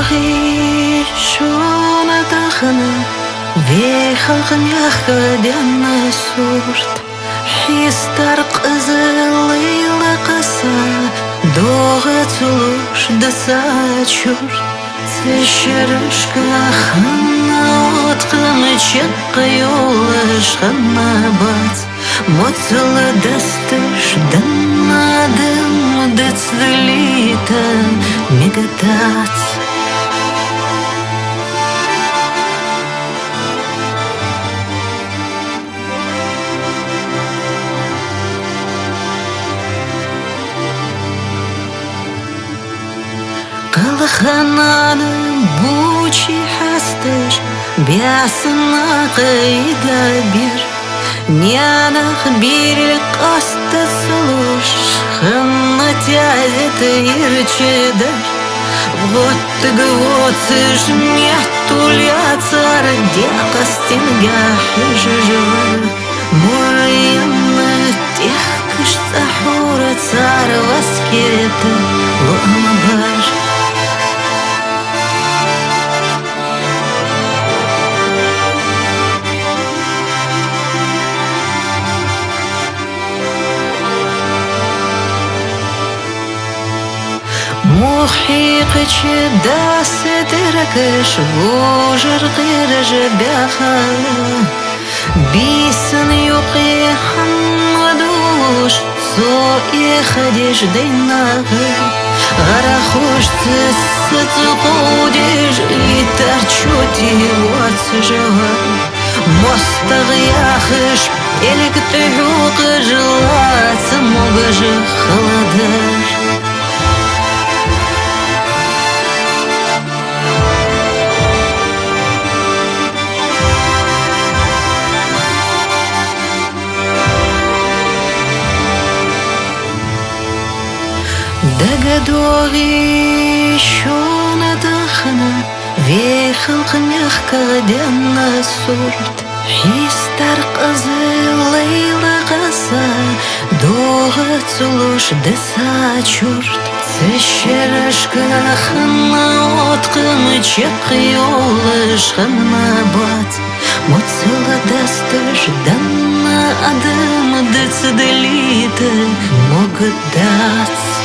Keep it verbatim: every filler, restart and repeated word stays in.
Кхы шуна тахана вехалх мехка денна сурт. Хистар къызы лейла къаса, догъа цулуш дыса чурт. Цишерышка ханна отхын чекка ёлыш ханна бац. Моцла дастыш данна дым дыцлита мегатац. Къалхананы бучи хьастыш бясна къыйда бир. Нянах бирил къаста сулуш хынна тязет ирчидыр. Воттыг воцыш меттуля цар дякъастинга хьыжыжыр. Муриянны техкыш цахура цар васкеты луамбар. Мухьи къычы дасы тыркыш вужыр къырыжы бяха. Бисын юкъи ханна душ, со и хадиш дайнагы. Гъарахуш цысы цукъудиш литар чути вацыжыгы. Мостагъ яхыш элик тыху къыжла цымугыжы хыладыр. Дагадоги шуна тахана вехалх мехка денна сурт. Хистар къызы лейла къаса, догъа цулуш дыса чурт. Цишерышка хынна отхын чекъ ёлыш хынна бац. Моцла дастыш данна адым дыцдылиты мог дац.